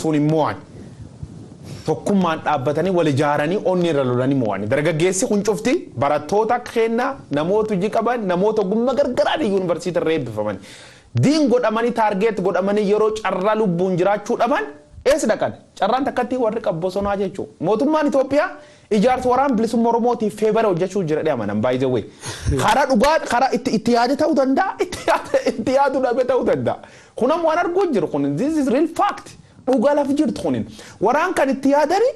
Sun hin mo'an. Tokkummaan dhaabbatanii wal ijaaranii onni irra lolanii mo'an. Dargaggeessi kun cufti barattoota akka kennaa, namoota hojii qaban, namoota ogummaa gargaraan yuunivarsiitii irra eebbifaman. Diin godhamanii, target godhamanii, yeroo carraa lubbuun jiraachuu dhaban eessa dhaqan? Carraan takkatti warri qabu bosonaa jechuudha. Mootummaan Itoophiyaa ijaarsa waraan bilisummaa Oromootiif favor hojjechuu jira dhiyaamanan, by the way. Karaa dhugaa, karaa itti yaade ta'uu danda'a, itti yaaduu dhabe ta'uu danda'a. Kun ammoo waan arguu jiru kun, this is real fact. Dhugaa lafa jirtu kunin. Waraan kan itti yaadanii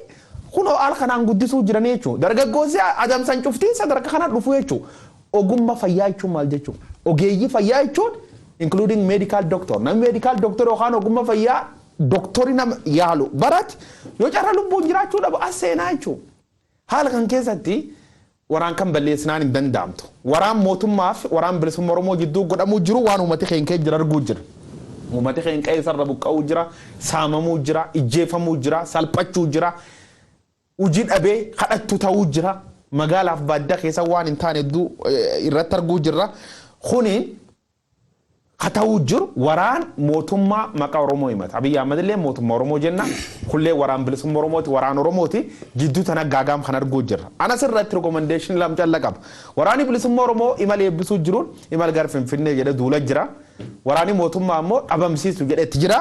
kunoo haala kanaan guddisuu jiranii jechuudha. Dargaggoossi adamsan cuftiin sadarkaa kanaan dhufu jechuudha. Ogummaa fayyaa jechuun maal jechuudha? Ogeeyyii fayyaa jechuun including medical doctor. Namni medical doctor yookaan ogummaa fayyaa doktorii nama yaalu barate yoo carraa lubbuun jiraachuu dhabu as seenaa jechuudha. Haala kan keessatti waraan kan balleessinaan hin danda'amtu. Waraan mootummaa fi waraan bilisummaa Oromoo jidduu godhamuu jiru waan uummati keenya jira arguu jira. Uummati keenya qe'eessarra buqqa'uu jira, saamamuu jira, ijjeefamuu jira, salphachuu jira, hojii dhabee kadhattu ta'uu jira. Magaalaaf baadiyyaa keessa waan hin taane hedduu irratti arguu jirra. Kuni ka ta'uu jiru waraan mootummaa maqaa Oromoo himata. Abiyyi Ahmad illee mootummaa Oromoo jenna. Kullee waraan bilisummaa Oromooti, waraan Oromooti. Jidduu tana gaagaam kan arguu jirra. Anas irratti recommendation lama calla qaba. Waraanni bilisummaa Oromoo imala eebbisuu jiruun imala gara Finfinnee jedhee duula jira. Waraanni mootummaa immoo dhabamsiisu jedhee itti jira.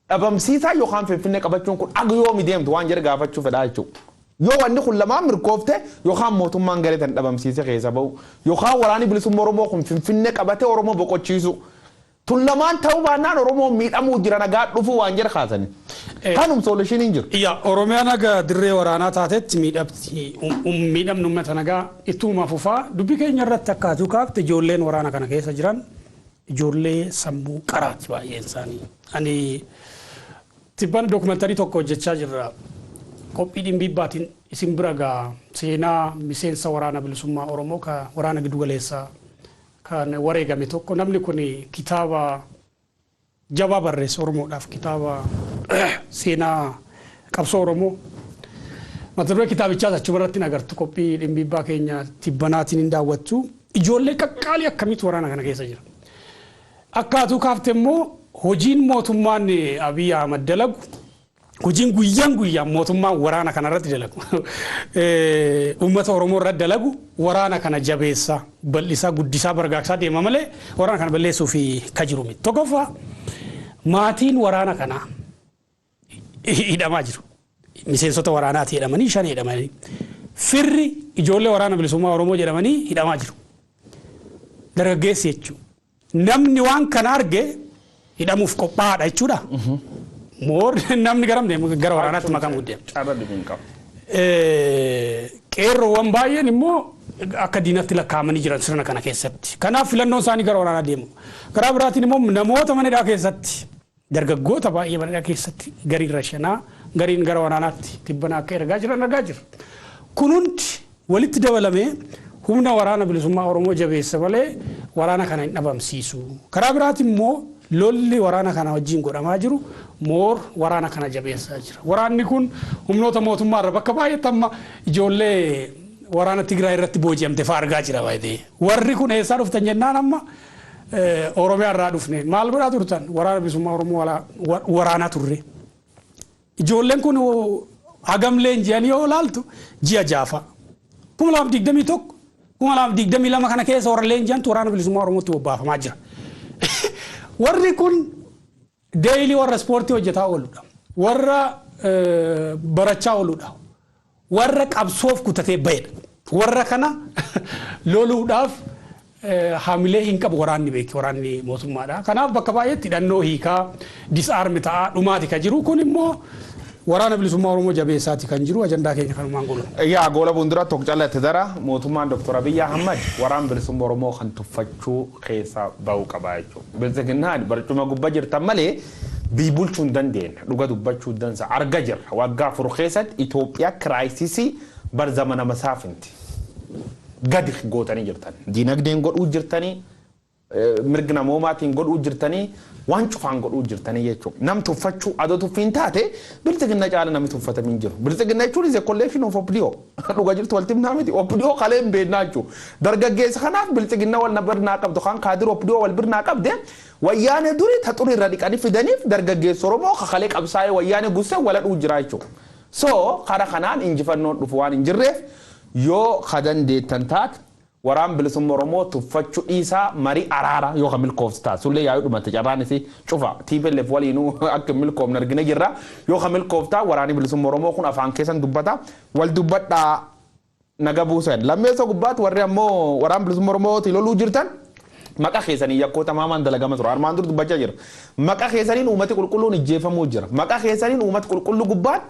Dhabamsiisaa yookaan Finfinnee qabachuun kun aga yoomi deemtu waan jedhe gaafachuu fedhaa jechuudha. Yoo wanni kun lamaan mirkoofte, yookaan mootummaan garee tan dhabamsiise keessa bahu, yookaan waraanni bilisummaa Oromoo kun Finfinnee qabatee Oromoo boqochiisu. Tun lamaan ta'uu baannaan Oromoo miidhamuu jira, nagaa dhufuu waan jedhe kaasani. Kanum solution hin jiru. Yaa, Oromiyaan haga dirree waraanaa taatetti miidhamni uummata nagaa ittuma fufaa. Dubbii keenya irratti akkaatuu kaafte, ijoolleen waraana kana keessa jiran ijoollee sammuu qaraati baay'een isaanii. Ani tibbana documentary tokko hojjechaa jirra. Qophii dhimbiibbaatiin isin bira gaa, seenaa miseensa waraana bilisummaa Oromoo ka waraana giddugaleessaa kan wareegame tokko. Namni kun kitaaba jabaa barreesse Oromoodhaaf, kitaaba seenaa qabsoo Oromoo. Mata duree kitaabichaas achuma irratti hin agartu, qophii dhimbiibbaa keenya tibbanaatiin hin daawwattu. Ijoollee qaqqaalii akkamiitu waraana kana keessa jira? Akkaatuu kaafte immoo, hojiin mootummaan Abiy Ahmad dalagu, hojiin guyyaan guyyaan mootummaan waraana kana irratti dalagu, uummata Oromoo irratti dalagu, waraana kana jabeessaa, bal'isaa, guddisaa, bargaagsaa deema malee waraana kana balleessuu fi ka jiru miti. Tokkoffaa, maatiin waraana kanaa hidhamaa jiru. Miseensota waraanaati jedhamanii, shan hidhamanii. Firri ijoollee waraana bilisummaa Oromoo jedhamanii hidhamaa jiru. Dargaggeessi jechuudha. Namni waan kana arge hidhamuuf qophaa'aadha jechuudha. Moor namni garam deemu? Gara waraanaatti makamuu deema. Carra dhibiin qabu. Qeerroowwan baay'een immoo akka diinatti lakkaa'amanii jiran sirna kana keessatti. Kanaaf filannoon isaanii gara waraanaa deemu. Karaa biraatiin immoo namoota mana hidhaa keessatti, dargaggoota baay'ee mana hidhaa keessatti gariin rashanaa, gariin gara waraanaatti tibbana akka ergaa jiran argaa jirra. Kun hundi walitti dabalamee humna waraana bilisummaa Oromoo jabeessa malee waraana kana hin dhabamsiisu. Karaa biraatiin immoo lolli waraana kana wajjin godhamaa jiru moor waraana kana jabeessaa jira. Waraanni kun humnoota mootummaa irra bakka baay'eetti amma ijoollee waraana Tigraay irratti booji'amte fa'aa argaa jira baay'ee. Warri kun eessaa dhuftan jennaan, amma Oromiyaa irraa dhufne. Maal godhaa turtan? Waraana bilisummaa Oromoo waraanaa turre. Ijoolleen kun hagam leenji'anii yoo ilaaltu, ji'a 6fa. 2021, 2022 kana keessa warra leenji'antu waraana bilisummaa Oromootti bobbaafamaa jira. Warri kun daily warra ispoortii hojjetaa ooludha. Warra barachaa ooludha. Warra qabsoof kutatee bahedha. Warra kana loluudhaaf haamilee hin qabu waraanni, beeki, waraanni mootummaadha. Kanaaf bakka baay'eetti hidhannoo hiikaa, disarm ta'aa dhumaati kan jiru. Kun immoo waraana bilisummaa Oromoo jabeessaati kan jiru. Ajandaa keenya kanumaan gola. Yaa, goola fuuldura tokko callatti dara mootummaan Dr. Abiyyi Ahmad waraan bilisummaa Oromoo kan tuffachuu keessaa bahuu qaba jechuudha. Biltsiginnaan barcuma gubbaa jirtan malee biyyi bulchuu hin dandeenye, dhuga dubbachuu dansa arga jirra. Waggaa 4 keessatti Itoophiyaa crisis bar zamana masaafinti gadi gootanii jirtan. Diinagdeen godhuu jirtanii. Mirga namoomaatiin godhuu jirtanii, waan cufaan godhuu jirtanii jechuudha. Nam tuffachuu adoo tuffiin taate, Bilxiginna caala namni tuffatamii hin jiru. Bilxiginna jechuun is a collection of OPDO. Dhuga jirtu walitti himnaa miti. OPDO kalee hin beeknaa jechuudha. Dargaggeessa kanaaf Bilxiginna wal birnaa qabdu kan kaadir OPDO wal birnaa qabde, Wayyaane duri ta xurii irra dhiqanii fidaniif dargaggeessa Oromoo kakalee qabsaa'ee Wayyaane gussee waladhuu jira jechuudha. So kara kanaan injifannoon dhufu waan hin jirreef, yoo ka dandeettan taate Waraan Bilisummaa Oromoo tuffachuu dhiisaa, marii araaraa yoo kan milkooftu taate, sullee yaa'uu dhumate, carraan isii cufa TPLF waliinuu akka hin milkoofne argine jirra. Yoo kan milkooftaa, Waraanni Bilisummaa Oromoo kun afaan keessan dubbata, wal dubbadhaa, naga buusan. Lammeessoo gubbaatti warri ammoo Waraan Bilisummaa Oromootiin loluu jirtan, maqa keessanii yakkoota maamaan dalagama tura. Armaan dur dubbachaa jira. Maqa keessaniin uummati qulqulluun ijjeefamuu jira. Maqa keessaniin uummati qulqulluu gubbaatti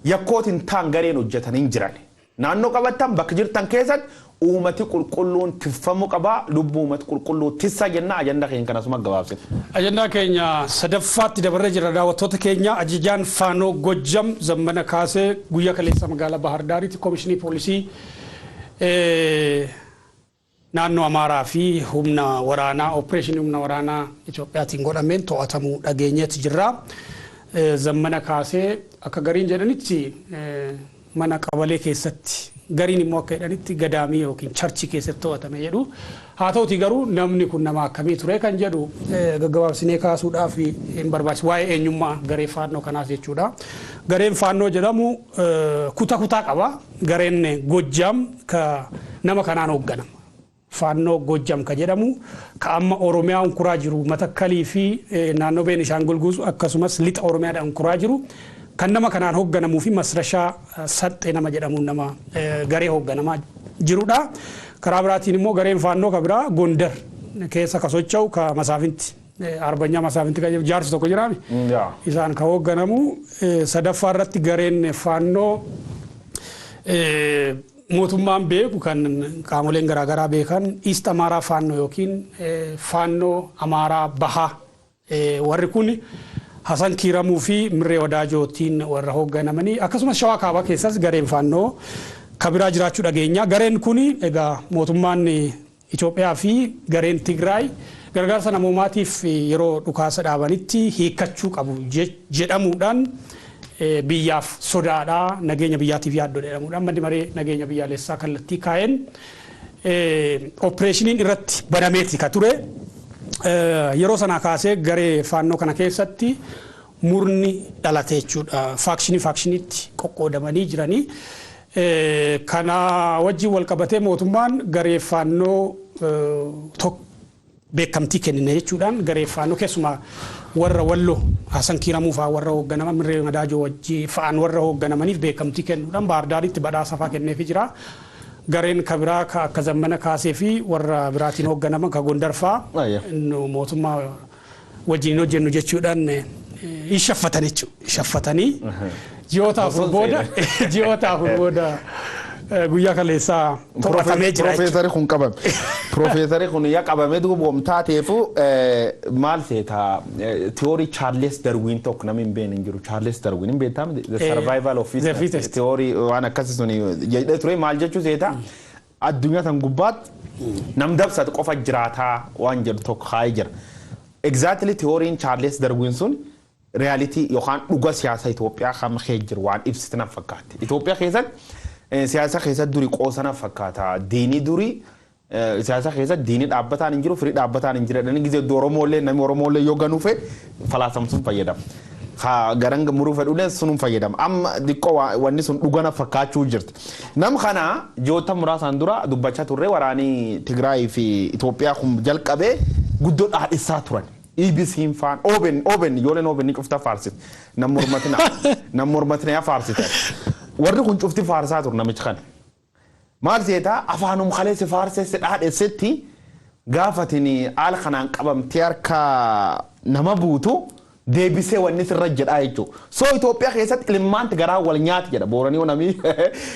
yakkootiin taan gareen hojjetanii jiran. Naannoo qabattan bakka jirtan keessatti uummati qulqulluun tiffamuu qaba. Lubbuu uummati qulqulluu tissa jenna. Ajanda keenya kanasuma gabaabsina. Ajandaa keenya sadaffaatti dabarree jira, daawwattoota keenya. Ajajaan Faanoo Gojjam Zammana Kaasee guyyaa kaleessa magaalaa Bahar Daaritti koomishinii poolisii naannoo Amaaraa fi humna waraanaa, opereeshinii humna waraanaa Itoophiyaatiin godhameen to'atamuu dhageenyeetu jirra. Zammana Kaasee akka gariin jedhanitti mana qabalee keessatti, gariin immoo akka jedhanitti gadaamii yookiin church keessatti to'atame jedhu. Haa ta'uti garuu namni kun nama akkamii ture kan jedhu gaggabaabsinee kaasuudhaaf hin barbaachisu. Waa'ee eenyummaa garee Faannoo kanaas jechuudha. Gareen Faannoo jedhamu kutaa kutaa qaba. Gareen Gojjaam ka nama kanaan hoogganama. Faannoo Gojjam ka jedhamu ka amma Oromiyaa unkuraa jiru, Matakkalii fi naannoo Beenishaangul Gumuz, akkasumas lixa Oromiyaadhaan unkuraa jiru, kan nama kanaan hoogganamuu fi Masrashaa Saxxee nama jedhamuun nama garee hoogganamaa jirudha. Karaa biraatiin immoo gareen Faannoo ka biraa Gondar keessa ka socho'u, ka Masaafinti, Arbanyaa Masaafinti kan jedhamu jaarsi tokko jiraami. Isaan ka hoogganamu. Sadaffaa irratti gareen Faannoo mootummaan beeku, kan qaamoleen garaagaraa beekan, East Amaaraa Faannoo yookiin Faannoo Amaaraa Bahaa, warri kun Hasan Kiiramuu fi Mirree Wadaajootiin warra hoogganamanii, akkasumas Shawaa Kaabaa keessas gareen Faannoo kabiraa jiraachuu dhageenya. Gareen kun egaa mootummaan Itoophiyaa fi gareen Tigraay gargaarsa namoomaatiif yeroo dhukaasa dhaabanitti hiikkachuu qabu jedhamuudhaan, biyyaaf sodaadhaa, nageenya biyyaatiif yaaddoo jedhamuudhaan manni maree nageenya biyyaalessaa kallattii kaa'een opereeshiniin irratti banameeti ka ture. Yeroo sanaa kaasee garee Faannoo kana keessatti murni dhalate jechuudha. Faction factionitti qoqqoodamanii jiranii. Kana wajjin wal qabatee mootummaan garee Faannoo tokko beekamtii kennine jechuudhaan garee Faannoo, keessumaa warra Walloo Hasan Kiiramuu fa'aa warra hoogganaman, Mirree Madaajoo wajji fa'aan warra hoogganamaniif beekamtii kennuudhaan Baardaaritti badhaasa fa'aa kenneefii jira. Gareen kabiraa ka akka Zammana Kaasee fi warra biraatiin hoogganaman ka Gondar fa'aa mootummaa wajjin hin hojjennu jechuudhaan hin shaffatan jechuudha. Shaffatanii ji'oota 4 booda guyyaa kaleessaa to'atamee jira. Profeesarri kun qabame. Profeesarri kun yaa qabame. Duuba taateefu maal seeta, theory Charles Darwin tokko namni hin beekne hin jiru. Charles Darwin hin beektaa? The survival of the fittest. Theory waan akkasii suni jedhee ture. Maal jechuu seeta? Addunyaa tan gubbaatti nam dabsate qofa jiraataa waan jedhu tokko kaa'ee jira. Exactly, theoryn Charles Darwin sun reality yookaan dhuga siyaasa Itoophiyaa kan kee jiru waan ibsitu na fakkaatti. Itoophiyaa keessatti siyaasa keessatti duri qoosana fakkaata. Diinii durii siyaasa keessatti diinii dhaabbataan hin jiru, firii dhaabbataan hin jiru. Inni gizee Oromoolee, namni Oromoolee yoo ganuu fedhe falaasamsuun fayyadama. Garan muruu fedhullee sunum fayyadama. Amma xiqqoo wanni sun dhugana fakkaachuu jirti. Nam kana ji'oota muraasaan dura dubbachaa turre, waraanii Tigraay fi Itoophiyaa kun jalqabee guddoo dhaadhissaa turan. EBC faan OBN, OBN ijoolleen OBN cufta faarsite. Nam mormatina yaa faarsite. Warri kun cufti faarsaa ture namichi kana. Maal seetaa, afaanum kaleessi faarsesse dhaadhessetti gaafatin haala kanaan qabamtee harka nama buutu deebisee wanni sirra jedhaa jechuudha. So Itoophiyaa keessatti ilmaanti garaa wal nyaati jedha. Booranii namni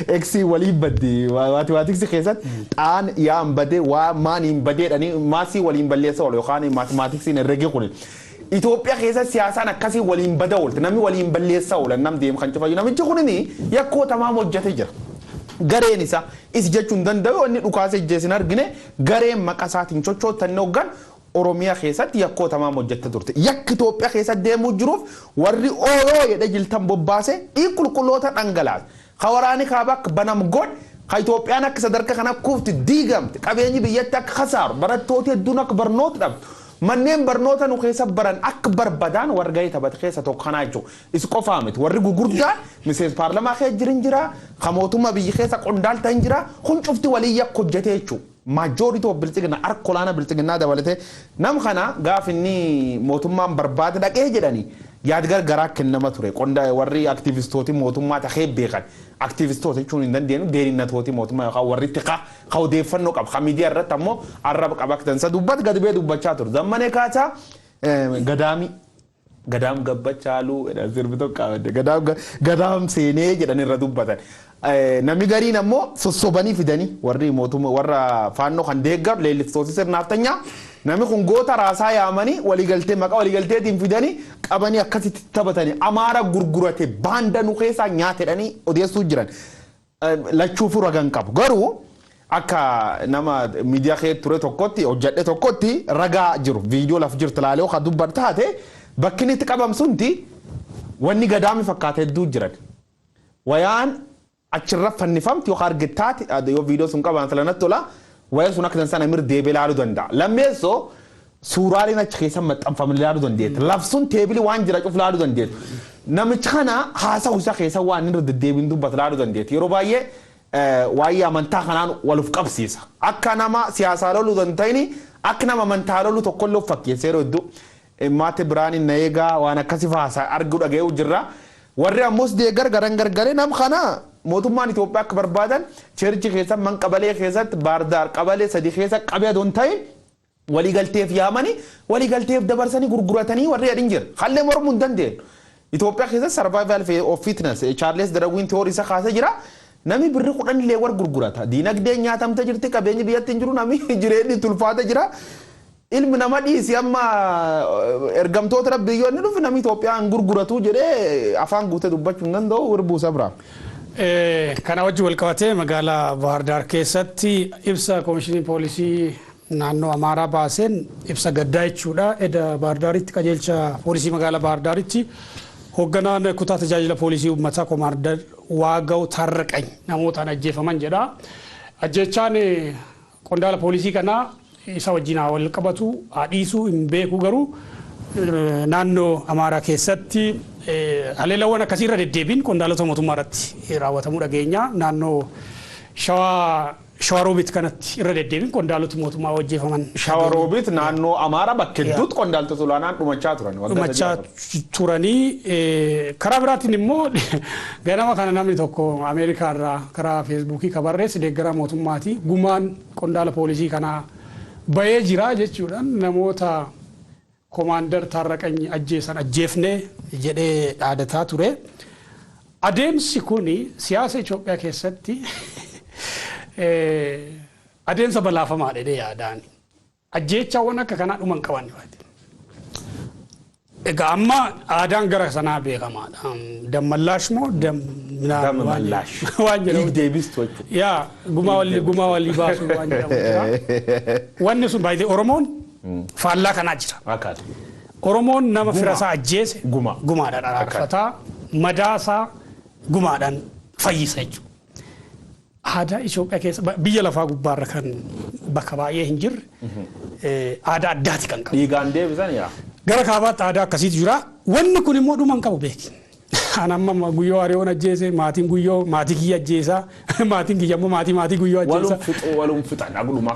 eksii walii baddi mathematics keessatti xaan yaan badee waa maan hin badeedhanii maasii waliin balleessa oolu yookaan mathematicsiin herregi kun. Itoophiyaa keessatti siyaasaan akkasii waliin bada oolte, namni waliin balleessa oolan, nam deemu kan cufayyuu. Namichi kunini yakkoota maam hojjete jira. Gareen isaa is jechuun danda'u, inni dhukaasa ijjeesin argine, gareen maqa isaatiin chochootanne hoggan Oromiyaa keessatti yakkoota maam hojjette turte. Yakki Itoophiyaa keessatti deemuu jiruuf warri ooyoo jedhe jiltan bobbaase dhiig qulqulloota dhangalaase. Ka waraani kaaba akka banam godhe ka Itoophiyaan akka sadarkaa kana kuufti diigamte qabeenyi biyyatti akka khasaaru barattoota hedduun akka barnoota dhabdu. Manneen barnoota nu keessa baran akka barbadaan warra gahee taphate keessa tokko kanaa jechuudha. Is qofaa miti warri gurguddaan miseensa paarlamaa keessa jiran jira, ka mootummaa biyyi keessa qondaalta hin jira, kun cufti walii yakka hojjetee jechuudha. Majority of biltsiginnaa harka olaanaa biltsiginnaa dabalatee nam kana gaaf inni mootummaan barbaade dhaqee jedhanii yaad gargaraa kennama ture. Qonda warri aktiivistootii mootummaa tahee beekan. Aktiivistoota jechuun hin dandeenyu deerinnatootii mootummaa yookaan warri tiqa ka odeeffannoo qaba. Ka miidiyaa irratti ammoo arraba qaba akka tansa dubbat gadi bee dubbachaa ture. Zammanee Kaasaa gadaamii gadaam gabbachaaluu jedhan sirbi tokko qabadde gadaam gadaam seenee jedhan irra dubbatan. Namni gariin ammoo sossobanii fidanii warri mootummaa warra faannoo kan deeggaru leellistoota sirnaaf tanyaa namni kun goota raasaa yaamanii waliigaltee maqaa waliigalteetiin fidanii qabanii akkasitti taphatanii Amaara gurgurate baanda nu keessaa nyaatedhanii odeessuu jiran. Lachuufuu ragan qabu. Garuu akka nama miidiyaa kee ture tokkotti hojjedhe tokkotti ragaa jiru viidiyoo laf jirtu ilaalee kan dubbatu taate bakki inni itti qabam sunti wanni gadaami fakkaate hedduu jiran. Wayaan achirra fannifamti yookaan argittaati yoo viidiyoo sun qaban filanatti tola wayaan sun akka dansaa namni deebi'ee ilaaluu danda'a. Lammeessoo suuraaleen achi keessa maxxanfaman ilaaluu dandeetti. Lafsun teebilii waan jira cuf ilaaluu dandeetti. Namichi kana haasawu isaa keessa waan inni irra deddeebiin dubbatu ilaaluu dandeetti. Yeroo baay'ee waa'ee amantaa kanaan waluuf qabsiisa. Akka nama siyaasaa loluu danda'ini akka nama amantaa lolu tokkollee of fakkeessa yeroo hedduu. Maate biraan na eegaa waan akkasii faasaa arguu dhaga'uu jirra. Warri ammoos deeggar garan gargaree nam kana mootummaan Itoophiyaa akka barbaadan church keessa man qabalee keessatti baardaar qabalee sadii keessa qabee adoon ta'in waliigalteef yaamanii waliigalteef dabarsanii gurguratanii warri adiin jira. Hallee mormuu hin dandeenyu. Itoophiyaa keessatti survival of fitness Charles Darwin theory isa kaasee jira. Namni birri 10 illee war gurgurata. Diinagdeen nyaatamte jirti qabeenyi biyyatti hin jiru namni jireenyi tulfaata jira. Ilmi nama dhiisi amma ergamtoota biyyoonni dhufi namni Itoophiyaan gurguratu jedhee afaan guutee dubbachuu hin danda'u wirbuu sabra. Kana wajjin wal qabatee magaalaa Baahir Daar keessatti ibsa koomishinii poolisii naannoo Amaaraa baaseen ibsa gaddaa jechuudha. Eda Baahir Daaritti qajeelcha poolisii magaalaa Baahir Daaritti hoogganaan kutaa tajaajila poolisii uummataa Komaandar Waagaw Taarraqany namootaan ajjeefaman jedha. Ajjechaan qondaala poolisii kanaa isa wajjin haa wal qabatu haa dhiisuu hin beeku garuu naannoo Amaaraa keessatti haleellawwan akkasii irra deddeebiin qondaalota mootummaa irratti raawwatamuu dhageenya. Naannoo Shawaa Shawaroobit kanatti irra deddeebiin qondaaloti mootummaa ajjeefaman. Shawaroobit naannoo Amaaraa bakka hedduutti qondaaltota olaanaan dhumachaa turan. Dhumachaa turanii karaa biraatiin immoo ganama kana namni tokko Ameerikaa irraa karaa feesbuukii ka barreesse deeggaraa mootummaati. Gumaan qondaala poolisii kanaa bahee jira jechuudhaan namoota Komaandar Taarraqany ajjeesan ajjeefne jedhee dhaadataa ture. Adeemsi kun siyaasa Itoophiyaa keessatti adeemsa balaafamaa jedhee yaadaan. Ajjeechaawwan akka kanaa dhuma hin qaban. Egaa amma aadaan gara sanaa beekamaadha. Dammallaash moo Dammallaash. waan jedhamu. Dhiig deebistu jechuudha. Yaa gumaa walii baasuu waan jedhamu jira. Wanni sun baay'ee Oromoon faallaa kanaa jira. Akkaata. Oromoon nama fira isaa ajjeese Gumaa. gumaadhaan araarfataa madaasaa gumaadhaan fayyisa jechuudha. Aadaa Itoophiyaa keessa biyya lafaa gubbaarra kan bakka baay'ee hin jirre aadaa addaati kan qabu. Dhiigaan deebisan yaa. Gara kaabaatti aadaa akkasiitu jira. Wanni kun immoo dhuma hin qabu beeki. An amma Guyyoo Hariyoon ajjeese, maatiin Guyyoo maatii kiyya ajjeesa, maatiin kiyya immoo maatii maatii Guyyoo ajjeesa. Walum fixuu walum fixan aguduma.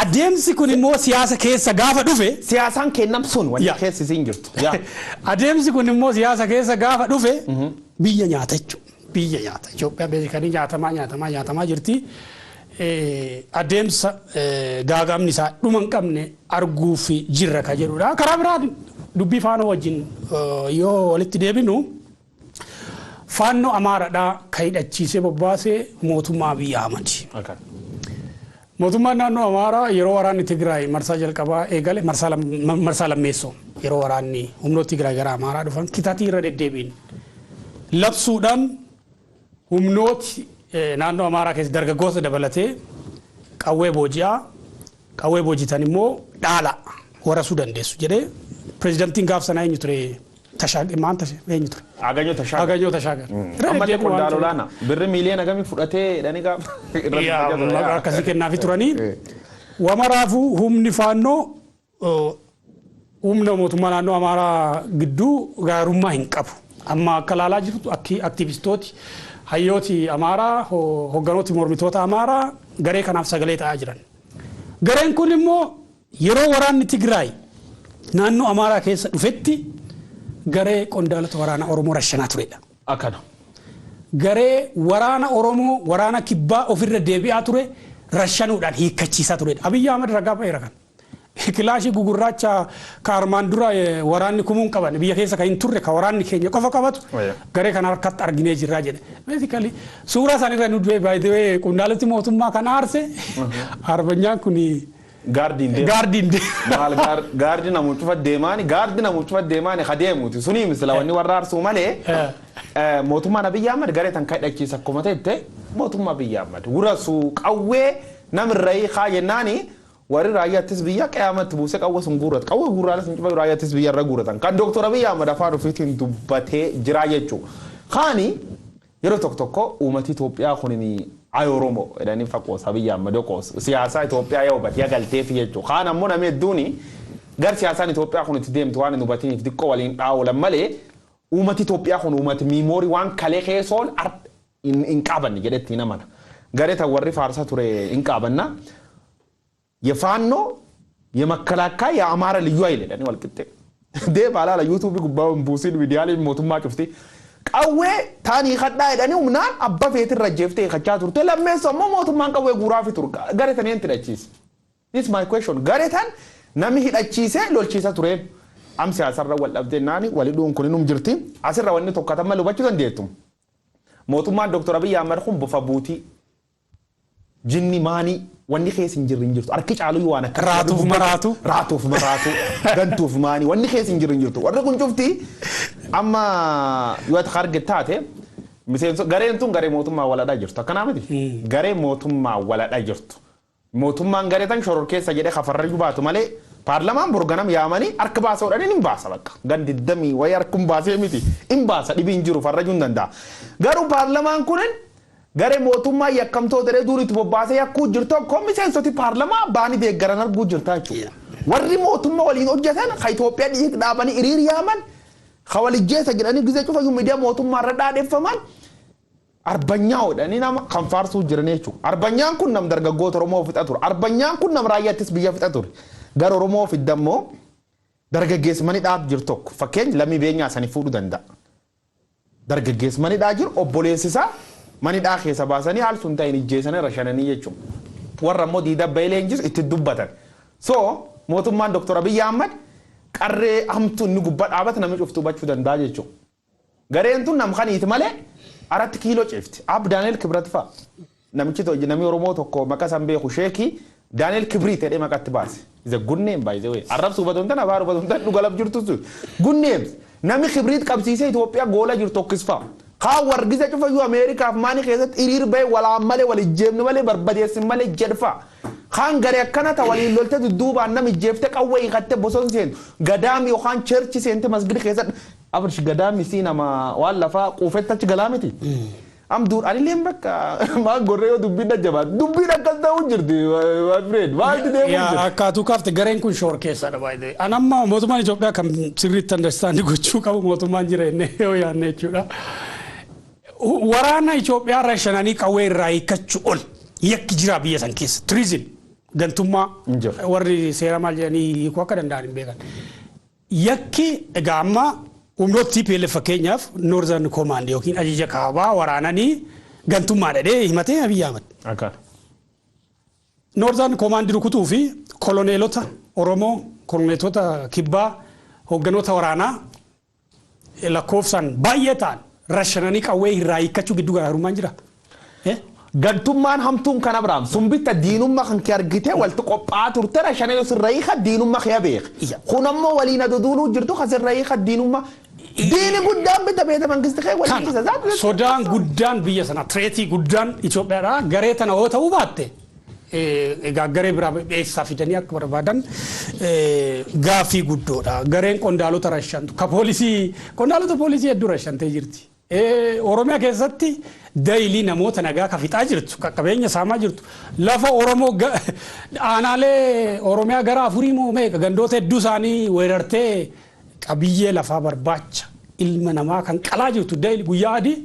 Adeemsi kun immoo siyaasa keessa gaafa dhufe Siyaasaan kennam sun wanti keessi siin jirtu. Yaa. Adeemsi kun immoo siyaasa keessa gaafa dhufe biyya nyaata jechuudha. Biyya nyaata. Itoophiyaa beekanii nyaatamaa nyaatamaa nyaatamaa jirti. Adeemsa gaagaamni isaa dhuma hin qabne arguuf jirra ka jedhudha. Karaa biraa dubbii faanoo wajjin yoo walitti deebinu faannoo Amaaraadhaa ka hidhachiisee bobbaasee mootummaa Abiyyi Ahmad. Mootummaan naannoo Amaaraa yeroo waraanni Tigraay marsaa jalqabaa eegale marsaa lammeessoo yeroo waraanni humnoota Tigraay gara Amaaraa dhufan kitatii irra deddeebiin labsuudhaan humnooti naannoo Amaaraa keessa dargaggoota dabalatee qawwee booji'aa qawwee boojitan immoo dhaala. Warasuu dandeessu jedhee pireezidantiin gaaf sanaa eenyu ture? Maal eenyu ture? Aganyoo Tashaagar. Aganyoo Tashaagar. Amma qondaala olaanaa birri miiliyoona gamii fudhatee jedhanii gaafa. Akkasii kennaafii turanii. Wamaraafuu humni faannoo humna mootummaa naannoo Amaaraa gidduu gaarummaa hin qabu. Amma akka ilaalaa jirtu aktiivistooti hayyooti Amaaraa, hogganooti mormitoota Amaaraa garee kanaaf sagalee ta'aa jiran. Gareen kun immoo yeroo waraanni Tigraay naannoo Amaaraa keessa dhufetti garee qondaalota waraana Oromoo rashanaa turedha. Akkana. Garee waraana Oromoo, waraana kibbaa ofirra deebi'aa ture rashanuudhaan hiikkachiisaa turedha. Abiyyi Ahmad ragaa ba'eera kan. Kilaashii gugurraacha ka armaan dura waraanni kumuun qaban biyya keessa kan hin turre, ka waraanni keenya qofa qabatu garee kana harkatti arginee jirraa jedhe. Basically suuraa isaanii irra nu du'e baay'ee qondaaloti mootummaa kan aarse arbanyaan kun Gaardiin deema. Gaardiin deema. Maal gaardi namu cufa deemaani, gaardi namu cufa deemaani ha deemuuti. Sunii misila wanni warra aarsuu malee mootummaan Abiyyi Ahmad garee tan kan hidhachiisa akkuma ta'e mootummaa Abiyyi Ahmad wurasuu qawwee namirra haa jennaani warri raayyaattis biyya qe'aamatti buusee qawwee sun guurratu. Qawwee guurraanis hin cufa raayyaattis biyya irra guurratan. Kan Dooktor Abiyyi Ahmad afaan ofiitiin dubbatee jira jechuudha. Kaani yeroo tokko tokko uummati Itoophiyaa kun ay Oromoo jedhanii faqoosa, Abiyyi Ahmad qoosa. Siyaasaa Itoophiyaa yoo hubate yaa galteef jechuudha. Kaan ammoo namni hedduun gar siyaasaan Itoophiyaa kun itti deemtu waan hin hubatiniif xiqqoo waliin dhaa'ulan malee uummati Itoophiyaa kun uummati memory waan kalee keessoon hin qabanne jedhetti hin amana. Garee tan warri faarsa ture hin qabanna. የፋኖ የመከላከያ የአማራ ልዩ ኃይል jedhanii wal qixxee. Deemaa laala yuutuubii gubbaa buusiin miidiyaaleen mootummaa cufti. Qawwee taanii kadhaa jedhanii humnaan abba feetirra jeeftee hiikachaa turte. Lammeessu ammoo mootummaan qawwee guuraa fi ture. Garee tan eenyutti hidhachiise? This is my question. Garee tan namni hidhachiisee lolchiisa ture. Am siyaasarra wal dhabdee naani walii dhuun kun inum jirti. Asirra wanni tokko malee hubachuu dandeettu. Mootummaan Dr. Abiyyi Ahmad kun bofa buutii. Jinni maanii wanni keessa hin jirre hin jirtu. Harki caalu waan akka. Raatuuf maraatu. Raatuuf maraatu. Gantuuf maanii wanni keessa hin jirre hin jirtu. Warri kun cufti amma yoo ati arge taate miseensa gareen tun garee mootummaa waladhaa jirtu. Akkanaa miti. Garee mootummaa waladhaa jirtu. Mootummaan garee tan shoror keessa jedhee kafarrayyuu baatu malee paarlamaan borganam yaamanii harka baasa godhanii hin baasa bakka. Gandi damii wayii harkum baasee miti. Hin baasa, dhibii hin jiru, farrajuu hin danda'a. Garuu paarlamaan kunin garee mootummaa yakkamtoota jedhee durii itti bobbaasee yakkuu jirtu tokko miseensoti paarlamaa baanii deeggaran arguu jirta jechuudha. Warri mootummaa waliin hojjetan ka Itoophiyaa dhiig dhaabanii hiriir yaaman ka walijjeessa jedhanii gizee cufayyuu miidiyaa mootummaa irra dhaadheffaman arbanyaa jedhanii nama kan faarsuu jiran jechuudha. Arbanyaan kun nam dargaggoota Oromoo fixa ture. Arbanyaan kun nam raayyaattis biyya fixa ture. Gara Oromoo fidda immoo dargaggeessi mani dhaab jiru tokko fakkeenya lammii beenyaa sanii fuudhuu danda'a. Dargaggeessi mani dhaa jiru obboleessi isaa mani dhaa keessa baasanii haal sun ta'in ijjeessanii rashananii jechuudha. Warra immoo diida bahee leenjisu itti dubbatan. So mootummaan Dr. Abiyyi Ahmad qarree hamtuu inni gubbaa dhaabate namni cuftuu hubachuu danda'a jechuudha. Gareen tun nam kaniiti malee aratti kiiloo ceefti. Ab Daani'el Kibrat fa'a. Namichi namni Oromoo tokko maqaa isaan beeku sheekii Daani'el Kibriit jedhee maqatti baase. Is a good name, by the way. Arrabsu hubatu hin taane, afaan hubatu hin taane, dhuga laf jirtu sun. Good names. Namni Kibriit qabsiisee Itoophiyaa goola jirtu tokkis fa'a. Kaan wargisa cufayyuu Ameerikaaf maanii keessatti hiriir bahee walaan malee wal ijjeemni malee barbadeessin malee jedhfa. Kaan garee akkana ta waliin lolte dudduubaan nama ijjeeftee qawwee hiikattee bosona seentu. Gadaami yookaan church seente masgida keessatti. Abrish gadaami sii nama waan lafaa quufetti achi galaa miti. Am dur anillee bakka maal gorree yoo dubbiin jajjabaa dubbiin akkas ta'uu jirti, my friend, maalti deemuu jira. Akkaatuu kaafte gareen kun shoor keessadha baay'ee. An amma mootummaan Itoophiyaa kan sirriitti understand gochuu qabu mootummaan jira jennee yoo yaadne jechuudha. Waraana Itoophiyaa rashananii qawwee irraa hiikkachuu ol yakki jira biyya san keessa. Treason, gantummaa Hin jiru. warri seera maal jedhanii hiikuu akka danda'an hin beekan. Yakki egaa amma humnoota TPLF fakkeenyaaf Northern Command yookiin ajaja kaabaa waraananii gantummaa dhadhee himatee Abiyyi Ahmad. Akka. Northern Command rukutuu fi koloneelota Oromoo, koloneelota kibbaa, hoogganoota waraanaa lakkoofsaan baay'ee ta'an rashananii qawwee irraa hiikkachuu gidduu garaagarummaan jira. Gantummaan hamtuun kan Abrahaam sun bitta diinummaa kan kee argite walitti qophaa'aa turte rashanee yoo sirra hiika diinummaa kee beek. Kun ammoo waliin aduduuluu jirtu kan sirra hiika diinummaa. Diini guddaan bitta beeta mangisti kee waliin Kana isa. Sodaan guddaan biyya sana, threat guddaan Itoophiyaadha garee tana yoo ta'uu baatte Egaa garee biraa eessaa fidanii akka barbaadan gaaffii guddoodha. Gareen qondaalota rashantu ka poolisii, qondaalota poolisii hedduu rashantee jirti. Oromiyaa keessatti daily namoota nagaa ka fixaa jirtu, ka qabeenya saamaa jirtu, lafa Oromoo aanaalee Oromiyaa gara afurii moo meeqa, gandoota hedduu isaanii weerartee qabiyyee lafaa barbaacha ilma namaa kan qalaa jirtu daily guyyaa adii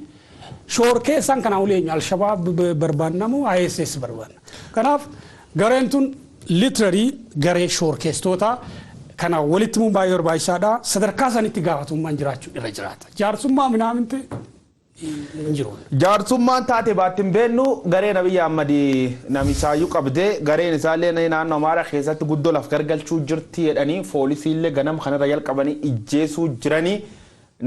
shoorkeessaan kanaa olii eenyu? Alshabaab barbaannamu, ISS barbaanna. Kanaaf gareen tun literally garee shoorkeessitoota kana walitti himuun baay'ee barbaachisaadha. Sadarkaa sanitti gaafatamummaan jiraachuu irra jiraata. Jaarsummaa minaaminti hin jiru. Jaarsummaan taate baatti hin beennu. Gareen Abiyyi Ahmad namisaayyuu qabdee, gareen isaallee naannoo Amaaraa keessatti guddoo laf gargalchuu jirti jedhanii, foolisiillee ganam kanarra jalqabanii ijjeesuu jiranii.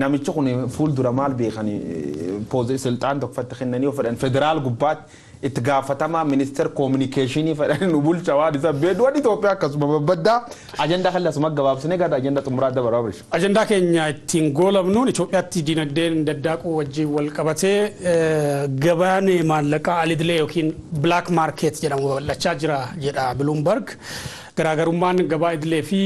Namichi kun fuuldura maal beekanii silxaan tokkotti kennanii yoo fedhan federaal gubbaatti itti gaafatamaa ministeer koominikeeshinii fedhanii nu bulcha waan isa beedu. Waan Itoophiyaa akkasuma babbaddaa. Ajandaa kan lasuma gabaabsinee gara ajandaa xumuraa dabaraa birisha. Ajandaa keenya ittiin goolabnuun Itoophiyaatti dinagdeen daddaaquu wajjin wal qabatee gabaan maallaqaa alidilee yookiin black market jedhamu babal'achaa jira jedha Bloomberg. Garaagarummaan gabaa idilee fi